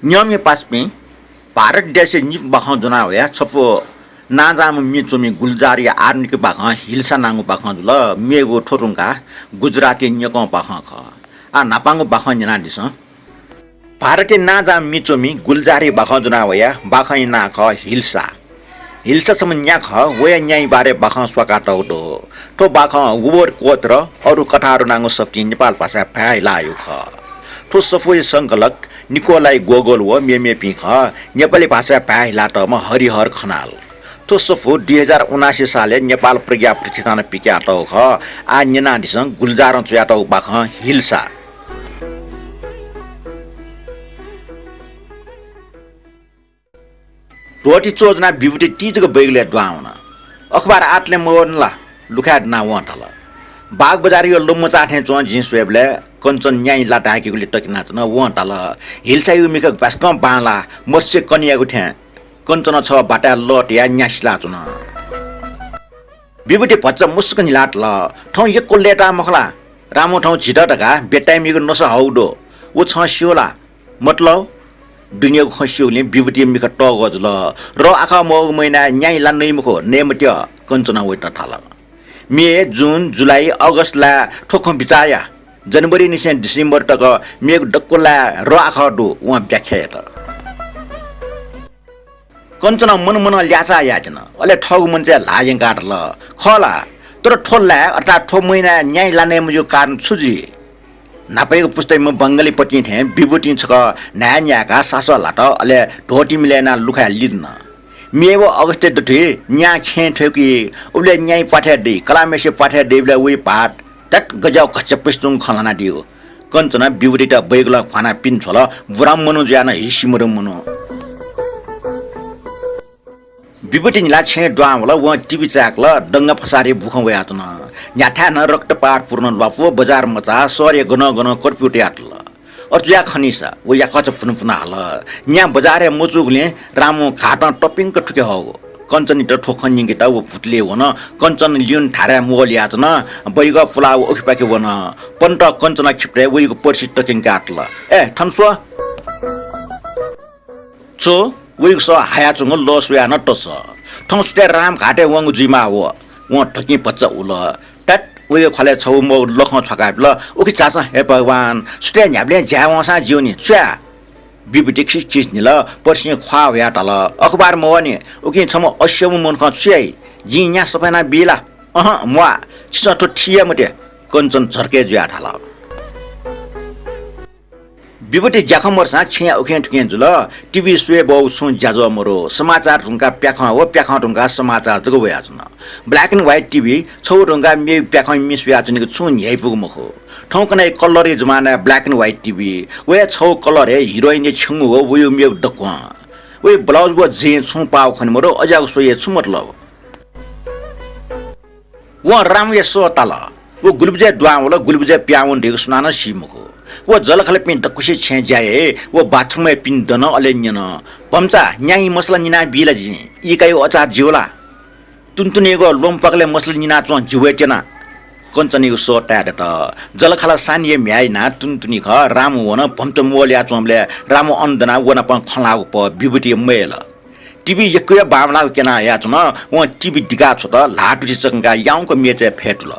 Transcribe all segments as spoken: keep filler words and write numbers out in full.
न्यंम्ह पासापिं, भारत देशय् निपु बाखं ज्वना वया छपु नांजाःम्ह मि च्वमि गुलजारया आधुनिक बाखं हिल्सा नांगु बाखं जुल। मेगु थ्व धुंकाः गुजरातया न्यंकं बाखं खः। आः न्हापांगु बाखं न्यनादिसँ। भारतया नांजाःम्ह मि च्वमि गुलजारया बाखं ज्वना वया बाखंया नां खः हिल्सा। हिल्सा छम्ह न्या खः, वया न्याया बारे बाखं स्वाकातःगु दु। थ्व बाखं War Quote र अरू कथाहरू नांगु सफुतिं नेपाल भाषाय् भाय् हिलाःगु खः। थ्व सफूया संकलक निकोलाई गोगोल व मेमेपिं खः। नेपाली भाषाय् भाय् हिलातःम्ह हरिहर खनाल। थ्व सफू दुई हजार उनासी सालय् नेपाल प्रज्ञा प्रतिष्ठानं पिकयातःगु खः। आः न्यनादिसँ गुलजारं च्वयातःगु बाखं हिल्सा। धोती च्वःजुनाः विभूति तिजक बैगलय् दुहां वन। अखबार आतले मवःनि ला? लुखाय् दनाः वं धाल। बागबजारया लुमचा थें च्वं जिं स्वयेबलय् कञ्चन न्याया ला धाय्‌केगुली तक्यनाच्वन। वं धाल, हिल्साया मिखा ग्वासकं बांलाः, मत्स्य कनियागु थें। कञ्चनं छगः बाताय् लः तयाः न्या सिलाच्वन। विभूति भचा मुसुक न्हिलातल। थौं यक्व लय्‌ताः मखु ला? रामु थौं झीत धकाः बेताइमिगु नसा हःगु दु। व छं स्यू ला? मतलब? दुनेगु खँ स्यूगुलिं विभूतिया मिखा तःगः जुल। रः आखः मवःगु महिनाय् न्याया ला नइ मखु, नये मत्यः, कञ्चनं वयात धाल। मे, जुन, जुलाई, अगस्त लाय् थ्व खँ बिचाः या। जनवरीनिसें डिसेम्बर तक मेगु दक्व लाय् रः आखः दु, वं व्याख्या यात। कञ्चनं मनमनं ल्याःचाः यायेत्यन। अले थःगु मनचाय् ल्हाः यंकाः धाल, खः ला? तर थ्व लाय् अर्थात् थ्व महिनाय् न्याया ला नये मज्यूगु कारण छु जुइ? न्हापायागु पुस्तायाम्ह बंगालीपतिं थें विभूतिं छकः न्हाय् न्यायेकाः सासः ल्हात, अले धोती मिले यानाः लुखाय् लिधन। मे व अगस्तय् दथुइ न्यां खेँय् थ्वय्‌की, उबलय् न्याया प्वाथय् दइ, कलाःम्हेसिया प्वाथय् दइबलय् वइ भाःत। ध्यात गज्याःगु घच्चा पसितुंगु खँ ल्हानादीगु। कञ्चनं विभूतियात बैगलं ख्वानाः पिने छ्वल, बुराम्ह मनू जुयाः नं हिसि मदुम्ह मनू। विभूति न्हिलाः छेँय् दुहां वल, वं टिभी चाय्‌कल, दंगा फसादया बुखँ वयाच्वन। न्ह्याथाय् नं रक्तपात पूर्ण ल्वापु, बजार मचाः, शहरया गनं गनं कर्फ्यू तयातल। अथे जुयाः खनीसा व याकःचा पुन्हुपुन्हु हाल। न्या बजारय् मजूगुलिं रामुं घातं तपिंक थुके हःगु। कञ्चनयात थ्व खँ न्यंकेत व भुतुलिइ वन। कञ्चन लिउने धाराय् म्वःल्हुयाच्वन। बैगः पुलाः व उखेपाखे वन। पन्त कञ्चनं खिपतय् वइगु पर्सि तक्यंकातल। ए, थन स्व। च्व, वइगु सः हायाच्वंगु लः स्वयाः नं तसः। थौं सुथय् राम घातय् वंगु जुइमाः व। वं धकिं भचा उल। तात, वइगु ख्वालय् छगू मवःगु लखं छ्वाकाबिल। उखे झासँ हे भगवान, सुथय् न्ह्याबलें ज्याय् वंसां ज्यू नि, च्वया। विभूति खिसखिस न्हिल, पर्सिं ख्वाः हुयाः धाल, अखबार मवःनि, उकिं छम्ह अस्यम्ह मनखं छु याइ? जिं न्या सफा यानाबी ला? अहँ, म्वाः, छिसं थ्व थी याये मते, कञ्चन झर्के जुयाः धाल। विभूति ज्याखँ मदुसां छेँया उखें थुखें जुल। टिभी स्वये बहःगु छुं ज्याझ्वः मदु। समाचार धुंकाः प्याखं व प्याखं धुंकाः समाचार जक वयाच्वन। Black and white टिभी, छगू धुंकाः मेगु प्याखं मि स्वयाच्वनीगु छुं न्ह्याइपुगु मखु। थौंकन्हय् colour या जमानाय् black and white टिभी, व हे छगू colour हे हिरोइनया छ्यंगू व वइगु मेगु दक्वं। वया blouse व जें छुं पाः खने मदु, अज्याःगु स्वयाः छु मतलब? वं रामुया सः ताल। व गुलि बजे दुहां वल, गुलि बजे पिहां वन धइगु सुनानं सी मखु। व जःलाखःलापिं दक्वसिया छेँय् ज्या याइ, व बाथरुमय् पिने दन, अले न्यन, भम्चा, न्याया मसला निनाबी ला जिं? ई काइगु अचार ज्यू ला? तुन्तुनिगु ल्वहंपाकलय् मसला निनाच्वं, जि वये त्यना। कञ्चनयागु सः ताये दत। जःलाखःला सानिया म्ह्याय् यानाः तुन्तुनि खः। रामु वन, भम्चा म्वःल्हुयाच्वंबलय् रामु अन दनाः व नाप खँ ल्हाःगु पः विभूतिया मयल। टिभी यक्व हे बांमलाःगु क्यना हयाच्वन। वं टिभी दिका छ्वत, ल्हाः तुति चकंकाः याउँक मेचय् फय्तुल।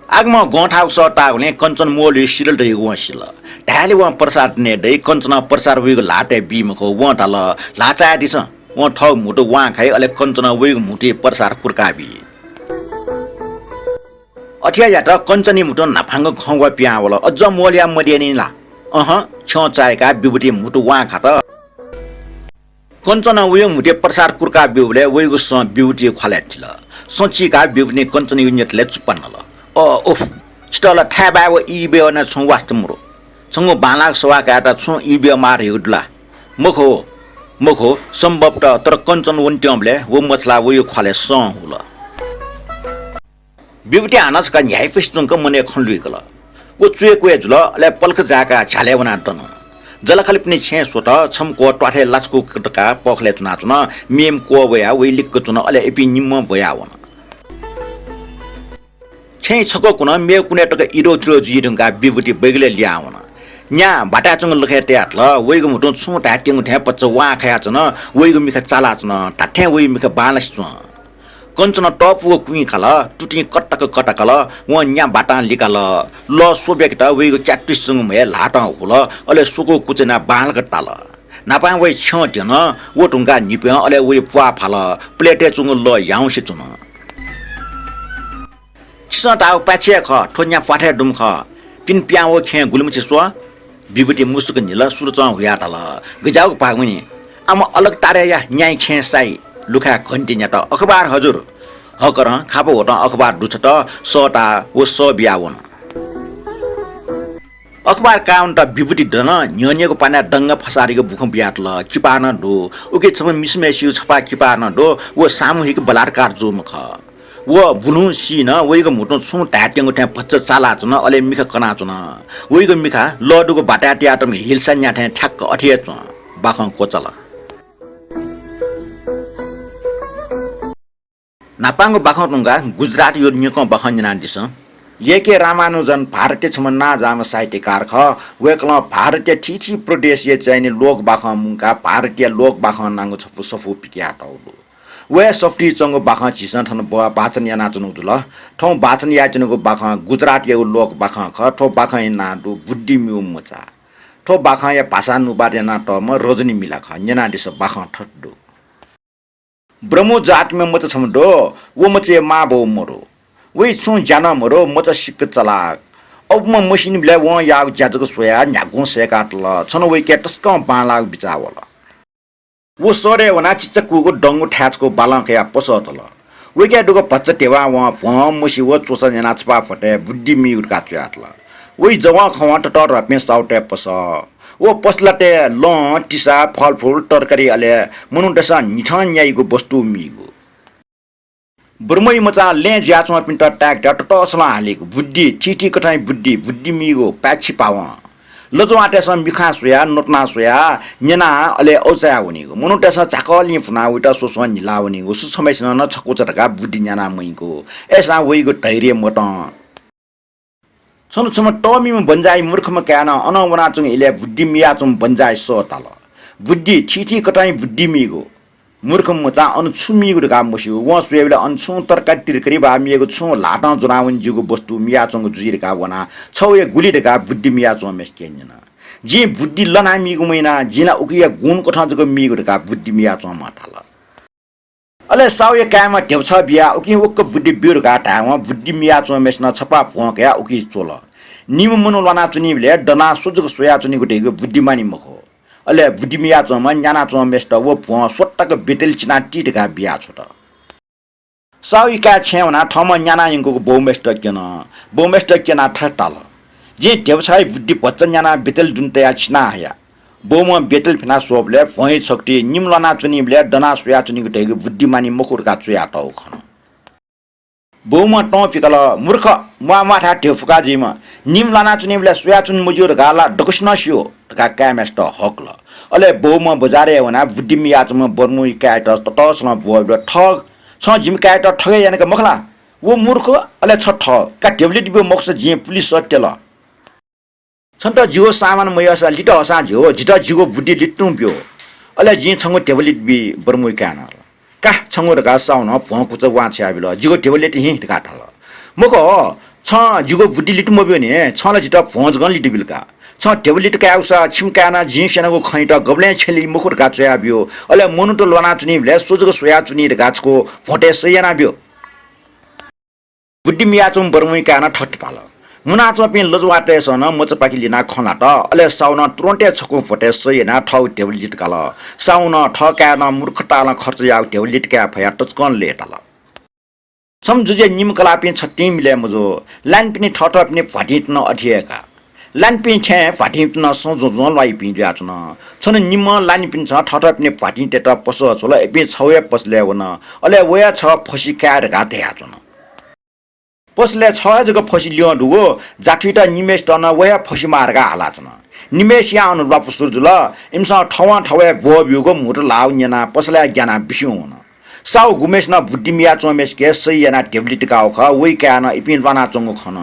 आगमं गं थाःगु सः ताःगुलिं कञ्चन म्वःल्हुइ सिधल धइगु वं सिल। धायेले वं प्रसार नये दइ, कञ्चनं प्रसार वइगु ल्हातय् बी मखु। वं धाल, ल्हाः चायादिसँ। वं थःगु म्हुतु वां खाइ, अले कञ्चनं वइगु म्हुतुइ प्रसार कुर्का बी। अथे यात कञ्चनया म्हुतुं न्हापांगु खंग्वः पिहां वल। अज्जं म्वःल्हुया मदियानि ला? अहँ, छ्यं चाय्‌काः विभूतिया म्हुतु वां खात। कञ्चनं वइगु म्हुतुइ प्रसार कुर्का ब्यूबलय् वइगु सँ विभूतिया ख्वालय् थिल। सँ चीकाः विभूतिं कञ्चनयागु न्यथलय् चुप्पा नल। अ, उफ, छितः ला थाय्‌बाय् व ई ब्यः वनाः छुं वास्ता मदु। छंगु बांलाक सवाः कायेत छुं ई ब्यः माः धइगु दु ला? मखु, मखु, सम्भवतः, तर कञ्चन वनेत्यंबलय् व मछालाः वइगु ख्वालय् सँ हुल। विभूति हानं छकः न्ह्याइपुसे च्वंक मनय् खँ लुइकल। व च्वय् क्वय् जुल, अले पलख जाय्‌काः झ्यालय् वनाः दन। जःलाखःलापिनि छेँय् स्वत, छम्ह क्वः त्वाथय् लाछा कुक तकाः पखलय् च्वनाच्वन। मेम्ह क्वः वयाः वइ लिक्क च्वन, अले इपिं निम्हं ब्वयाः वन। छेँय् छकः कुनं मेगु कुनय् तक इदो तिदो जुइ धुंकाः विभूति बैगलय् लिहां वन। न्या बाताय् च्वंगु लखय् तयातल। वइगु म्हुतुं छुं धायेत्यंगु थें पच्च वां खयाच्वन। वइगु मिखा चालाच्वन। धात्थें वइगु मिखा बांलासे च्वन। कञ्चनं तःपुगु कुइँ काल। तुतिं कतक कतकल। वं न्या बातां लिकाल। लः स्वब्याकेत वइगु च्यातुइस च्वंगु म्हय् ल्हातं हुल। अले स्वकू कुचय् यानाः बांलाक ताल। न्हापां वइ छ्यं त्यन। व धुंकाः न्हिप्यं, अले वइ प्वाः फाल। प्लेटय् च्वंगु लः याउँसे च्वन। छिसं धाःगु पाय्छि हे खः, थ्व न्या प्वाथय् दुम्ह खः। पिने पिहां वःगु खेँय् गुलिमछि स्व। विभूतिं मुसुक न्हिल, सुरुचं हुयाः धाल, गज्याःगु भागमनि, आम अलग तारे या, न्याय् खेँय् साइ, लुखाय् घन्टी न्यात, अखबार हजुर। हकरं खापा ह्वतं अखबार दुछत, सःताः व सः बियाः वन। अखबार काः वनेत विभूति दन। न्ह्यःनेगु पानाय् दंगा फसारीगु बुखँ बियातल। किपा नं दु। उकी छम्ह मिसाम्हय्‌सिगु छपा किपा नं दु। व सामूहिक बलात्कार जूम्ह खः। व बुलुं सी नं वइगु म्हुतुं छुं धायेत्यंगु थें भचा चालाच्वन, अले मिखा कनाच्वन। वइगु मिखा लः दुगु बाताय् तयातःम्ह हिल्सा न्या थें ठ्याक्क अथे हे च्वं। बाखं क्वचाल। न्हापांगु बाखं धुंकाः गुजरातया निकं बाखं न्यनादिसँ। ए के रामानुजन भारतया छम्ह नांजाःम्ह साहित्यकार खः। वय्‌कलं भारतया थीथी प्रदेशया चाहिँ नि लोक बाखं मुंकाः भारतया लोक बाखं नांगु छपु सफू पिकयातःगु दु। वया सफुतिइ च्वंगु बाखं झीसं थन ब-, वाचन यानाच्वनागु दु ला। थौं वाचन यायेत्यनागु बाखं गुजरातयागु लोक बाखं खः। थ्व बाखंया नां दु बुद्धि म्यू मचा। थ्व बाखंया भाषा अनुवाद यानातःम्ह रजनी मिला खः। न्यनादिसँ, बाखं थथे दु। ब्रह्मु जातिम्ह मचा छम्ह दु। व मचाया मांबौ मरु। वइ छुं ज्या नं मरु, मचा सिक्क चलाक। अबुम्ह मसिनिबलय् वं याःगु ज्या जक स्वयाः न्ह्यागुं सय्‌कातल। छन्हु वइके तसकं बांलाःगु बिचाः वल। व शहरय् वनाः चिचाकूगु दंगु थाय् छकू बालं कयाः पसः तल। वइके दुगु भचा ध्यबां वं भ्वं, मसि व च्वचा न्यानाः छपा भ्वतय् बुद्धि मीगु धकाः च्वयातल। वइ जवंखवं ततःधंपिं साहुतय् पसः। व पसलातय् लं, तिसा, फलफुल, तरकारी अले मनूतय्‌सं न्हिथं न्याइगु वस्तु मीगु। ब्रह्मया मचां लँय् जुयाच्वंपिन्त ताय्‌केत ततःसलं हालीगु बुद्धि, थीथी कथंया बुद्धि, बुद्धि मीगु, पाय्‌छि पावं। लजवाःतय्‌सं मिखां स्वयाः, नतुनाः स्वयाः, न्यनाः अले अवचाया वनीगु। मनूतय्‌सं झाकःलिं फुना वइत स्वस्वं न्हिला वनीगु। सुं छम्हय्‌सिनं नं छकूचा धकाः बुद्धि न्याना मइगु। अय्‌सां वइगु धैर्य मतं। छन्हु छम्ह तःमिम्ह बन्जाइ मूर्खम्ह काय्‌नं अनं वनाच्वंगु इलय् बुद्धि मियाच्वंम्ह बन्जाइ सः ताल। बुद्धि, थीथी कथंया बुद्धि मीगु। मूर्खम्ह मचां अन छु मीगु धकाः मस्यू। वं स्वयेबलय् अन छुं तरकारी तिरकारी वा मेगु छुं ल्हातं ज्वनावनी ज्यूगु वस्तु मियाच्वंगु जुइ धकाः वनाः छगू हे गुलि धकाः बुद्धि मियाच्वंम्हय्‌सिके न्यन। जिं बुद्धि लना मीगु मखु ला, जिं ला उकिया गुण कथं जक मीगु धकाः बुद्धि मियाच्वंम्हं धाल। अले साहुया काय्‌म्हं ध्यबा छगः बियाः उकिं वक्क बुद्धि ब्यु धकाः धायेवं बुद्धि मियाच्वंम्हय्‌सिनं छपा भ्वं कयाः उकी च्वल। निम्ह मनू ल्वानाच्वनीबलय् दनाः स्व जक स्वयाच्वनीगु धइगु बुद्धिमानी मखु। अले बुद्धि मियाच्वंम्हं न्यानाच्वंम्हय्‌सित व भ्वं स्वतक बेतले चिनाः ति धकाः बियाछ्वत। साहुया काय् छेँय् वनाः थःम्हं न्याना यंकूगु बौम्हय्‌सित क्यन। बौम्हय्‌सित क्यनाः थथे धाल, जिं ध्यबा छगःया बुद्धि भचा न्यानाः बेतले दुने तयाः चिना हया। बौम्हं बेतले फ्यनाः स्वःबलय् भ्वंया छकुति निम्ह ल्वानाच्वनीबलय् दनाः स्वयाच्वनीगु धइगु बुद्धिमानी मखु धकाः च्वयातःगु खन। बौम्हं तं पिकल, मूर्ख, म्वाः म्वाः धाये ध्यबा फुका जुइम्ह, निम्ह ल्वानाच्वनीबलय् स्वयाच्वने मज्यू धकाः ला दक्वसिनं स्यू धकाः काय्‌म्हय्‌सित हकल। अले बौम्हं बजारय् वनाः बुद्धि मियाच्वंम्ह बर्मुया काय्‌यात ततःसलं ब्वःबिल, ठग, छं जिमि काय्‌यात ठगय् यानागु मखु ला? व मूर्ख, अले छ ठग, का ध्यबा लित ब्यु, मखुसा जिं पुलिसय् त्यल। छन्त जिगु सामान मयःसा लित हःसां ज्यू, जितः जिगु बुद्धि लित तुं ब्यु। अले जिं छंगु ध्यबा लित बी, बर्मुया काय्‌नं। का छंगु धकाः साहुनं भ्वं कुचा वां छ्वयाबिल। जिगु ध्यबा लित हिँ धकाः धाल। मखु, छं जिगु बुद्धि लित मब्यूनि, छं ला जितः भ्वं जकं लित बिल का। छं ध्यबा लित कायेगुसा छिमि काय्‌नं जिं स्यनागु खँयात गबलें छ्यली मखु धकाः च्वयाब्यु। अले मनूत ल्वानाच्वनीबलय् स्व जक स्वयाच्वनी धकाः छकू भ्वंतय् सही यानाब्यु। बुद्धि मियाच्वंम्ह बर्मुया काय्‌नं थथे धाल। मुनाच्वंपिं लजवाःतय्‌सं नं मचापाखे लिनाः खँ ल्हात। अले साहुनं तुरुन्त हे छकू भ्वंतय् सही यानाः थःगु ध्यबा लित काल। साहुनं थः काय्‌नं मूर्खतालं खर्च याःगु ध्यबा लित काये फयाः तसकं लय्‌ताल। छम्ह जुजुया निम्ह कलाःपिं छतिं मिलय् मजू। लानिपिनि थःथःपिनि भ्वातिंत नं अथे हे का। लानिपिं थें भ्वातिंत नं सँ ज्वँज्वं ल्वाइपिं जुयाच्वन। छन्हु निम्हं लानिपिन्सं थःथःपिनि भ्वातिंतय्‌त पसः छ्वल, इपिं छगू हे पसलय् वन। अले वया छगः फसि काये धकाः धयाच्वन। पसलय् छगः हे जक फसि ल्यं दुगु जाथुइत निम्हय्‌सित नं व हे फसि माः धकाः हालाच्वन। निम्हय्‌सिया अन ल्वापु सुरु जुल। इमिसं थवं थवय् ब्वःब्यूगु म्हुतु ल्हाःगु न्यनाः पसलय् ग्यानाः बिस्युं वन। साहु गुम्हय्‌सिनं बुद्धि मियाच्वंम्हय्‌सिके सही यानाः ध्यबा लित काःगु खः, वया काय्‌नं इपिं ल्वानाच्वंगु खन।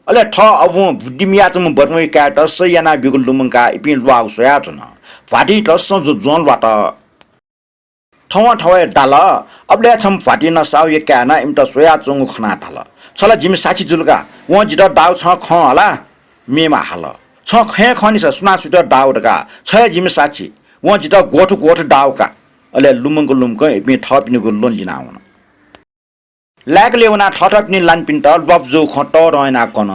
अले थः अबुं बुद्धि मियाच्वंम्ह बर्मोइ काय्‌यात सही यानाब्यूगु लुमंकाः इपिं ल्वाःगु स्वयाच्वन। भ्वातिंत सँ ज्वं ज्वं ल्वात। थवं थवय् दाल। अबलय् छम्ह भ्वातिंनं साहुया काय्‌नं इमित स्वयाच्वंगु खनाः धाल, "छ ला जिमि साक्षी जुल का, वं जितः दाःगु छं खं हला?" मेम्ह हाल, "छं खँ हे खंनिसा सुनां सुइत दाःगु धकाः, छ हे जिमि साक्षी, वं जितः ग्वथु ग्वथु दाःगु का।" अले लुमंक लुमंक इपिं थःपिनिगु ल्वहं लिना वन। लाय्‌कलय् वनाः थःथःपिनि लानिपिन्त ल्वापु जूगु खँ तःधं यानाः कन।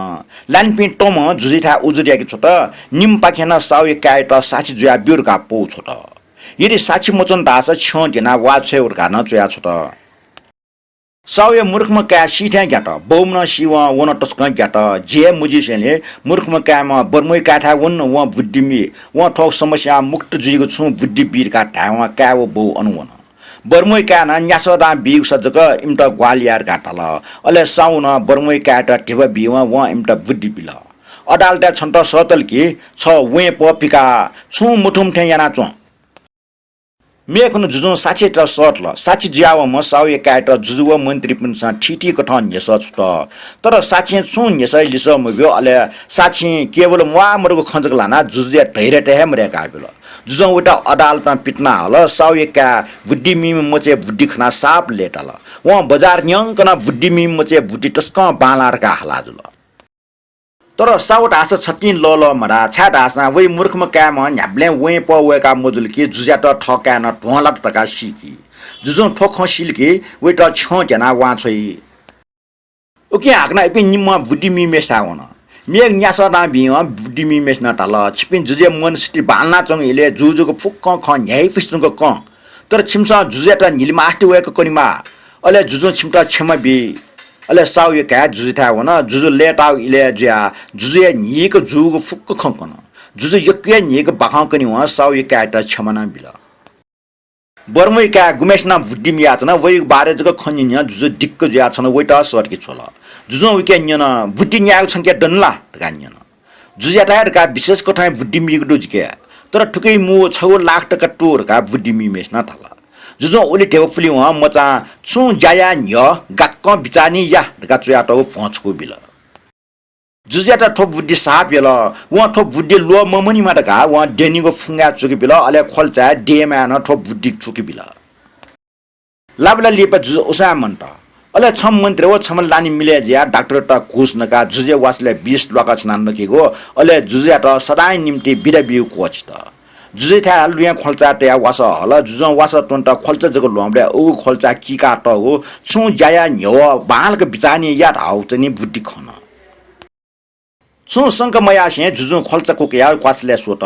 लानिपिं तमं जुजुयाथाय् उजुर याके छ्वत। निम्हपाखें नं साहुया काय्‌यात साक्षी जुयाब्यु धकाः पौ छ्वत। यदि साक्षी मच्वन धाःसा छ्यं द्यनाः वा छ्वये धकाः नं च्वया छ्वत। साहुया मूर्खम्ह काय् सी थें ग्यात। बौम्हं सीवं व नं तसकं ग्यात। जि हे मजिसेंलि मूर्खम्ह काय्‌म्ह बर्मोइ काय्‌थाय् वन, वं बुद्धि मी। वं थ्व समस्यां मुक्त जुइगु छुं बुद्धि बी धकाः धायेवं काय् व बौ अन वन। बर्मोइ काय्‌नं न्यासः दां बीगुसा जक इमित ग्वाहालि याये धकाः धाल। अले साहुं नं बर्मोइ काय्‌यात धिबा बीवं वं इमित बुद्धि बिल। अदालतय् छन्त सःतल कि छ वँय् पः पिकाः छुं मथूम्ह थें यानाच्वँ। मेखुन्हु जुजुं साक्षीयात सःतल। साक्षी जुयावंम्ह साहुया काय्‌यात जुजु व मन्त्रीपिन्सं थीथी कथं न्ह्यसः छुत। तर साक्षीं छुं न्ह्यसःया लिसः मब्यू। अले साक्षीं केवल म्वाः मदुगु खँ जक ल्हानाः जुजुया धैर्यता हे मदय्‌काबिल। जुजुं वयात अदालतं पितिना हल। साहुया काय् बुद्धि मीम्ह मचाया बुद्धि खनाः साप लय्‌ताल। वं बजार न्यंकं नं बुद्धि मीम्ह मचाया बुद्धि तसकं बांलाः धकाः हाला जुल। तर साहु धाःसा छतिं लःल्वः मधाः, छाय्‌धाःसा वइ मूर्खम्ह काय्‌म्ह न्ह्याबलें वँय् पः वय्‌का मजुल कि जुजुयात थः काय्‌नं ध्वंलात धकाः सी कि। जुजुं थ्व खँ सिल कि वयात छ्यं द्यनाः वां छ्वइ। उकिं हाकनं इपिं निम्हं बुद्धि मीम्हेसिथाय् वन। मेगु न्यासः दां बीवं बुद्धि मीम्हेसिनं धाल, "छिपिं जुजुया मनस्थिति बांलानाच्वंगु इलय् जूजूगु फुक्कं खँ न्ह्याइपुसे धुंकं कं। तर छिमिसं जुजुयात न्हिलिमास्ति वय्‌क कनेमाः। अले जुजुं छिमित क्षमा बी।" अले साहुया काय् जुजुथाय् वन। जुजु लय्‌ताःगु इलय् जुयाः जुजुया न्हीक जूगु फुक्क खँ कन। जुजु यक्व हे न्हीक बाखं कनेवं साहुया काय्‌यात क्षमा नं बिल। बर्मोइ काय् गुम्हेसिनं बुद्धि मियाच्वन, वइगु बारे जक खँ न्यनेवं जुजु दिक्क जुयाः छन्त वयात सःतके छ्वल। जुजुं वयाके न्यन, "बुद्धि न्यायेगु छंके दनि ला?" धकाः न्यन। "जुजुयात हे धकाः विशेष कथं बुद्धि मीगु दु जिके। तर थुकिइ मू छगू लाख तका तु" धकाः बुद्धि मीम्हेसिनं धाल। जुजुं उलि ध्यबा पुलेवं मचां "छुं ज्या याये न्ह्यः गाक्कं बिचाः निं या" धकाः च्वयातःगु भ्वं छकू बिल। जुजुयात थ्व बुद्धि साप यल। वं थ्व बुद्धि ल्वः ममनीमा धकाः वं द्यनीगु फुंगाय् चुकि बिल। अले ख्वल्चाय् देमाय् नं थ्व बुद्धि चुकि बिल। लाबला लिपा जुजु उसाँय् मन्त। अले छम्ह मन्त्री व छम्ह लानि मिलय् जुयाः डाक्टरयात घुस नकाः जुजुया वासलय् विष ल्वाका छनाः नकेगु, अले जुजुयात सदांया निंतिं बिदा बीगु क्वःछित। जुजुयाथाय् लुँया ख्वल्चा तयाः वासः हल। जुजुं वासः त्वनेत ख्वल्चा जक ल्वंबलय् उगु ख्वल्चाय् कीकातःगु "छुं ज्या याये न्ह्यः बांलाक बिचाः निं या" धाःगु चाहिँ बुद्धि खन। छुं शंका मयासें जुजुं ख्वल्चा क्वकयाः वासलय् स्वत।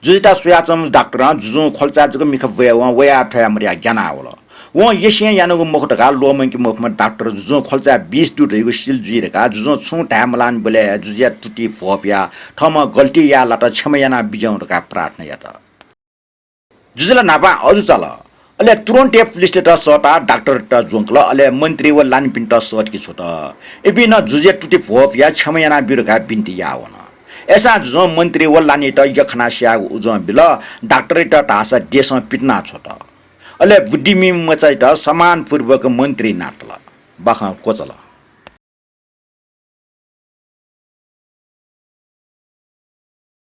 जुजुयात स्वयाच्वंम्ह डाक्टरं जुजुं ख्वल्चाय् जक मिखा ब्वयावं वयाः थ्वयाः मदयाः ग्यानाः वल। वं यसें यानागु मखु धकाः ल्वःमंके मफुम्ह डाक्टरं जुजुं ख्वल्चाय् विष दु धइगु सिल जुइ धकाः जुजुं छुं धाये मलाःनिबलय् हे जुजुया तुतिइ भ्वपुयाः थःम्हं गल्ती याये लात, क्षमा यानाबिज्याहुँ धकाः प्रार्थना यात। जुजु ला न्हापां अजू चाल। अले तुरुन्त हे पुलिसतय्‌त सःताः डाक्टरतय्‌त ज्वंकल, अले मन्त्री व लानिपिन्त सःतके छ्वत। इपिं नं जुजुया तुतिइ भ्वपुयाः क्षमा यानाब्यु धकाः बिन्ति याः वन। अय्‌सां जुजुं मन्त्री व लानित यख्खानाः स्यायेगु उजं बिल, डाक्टरयात धाःसा देशं पितिना छ्वत। अले बुद्धि मीम्ह मचायात सम्मानपूर्वक मन्त्री नातल। बाखं क्वचाल।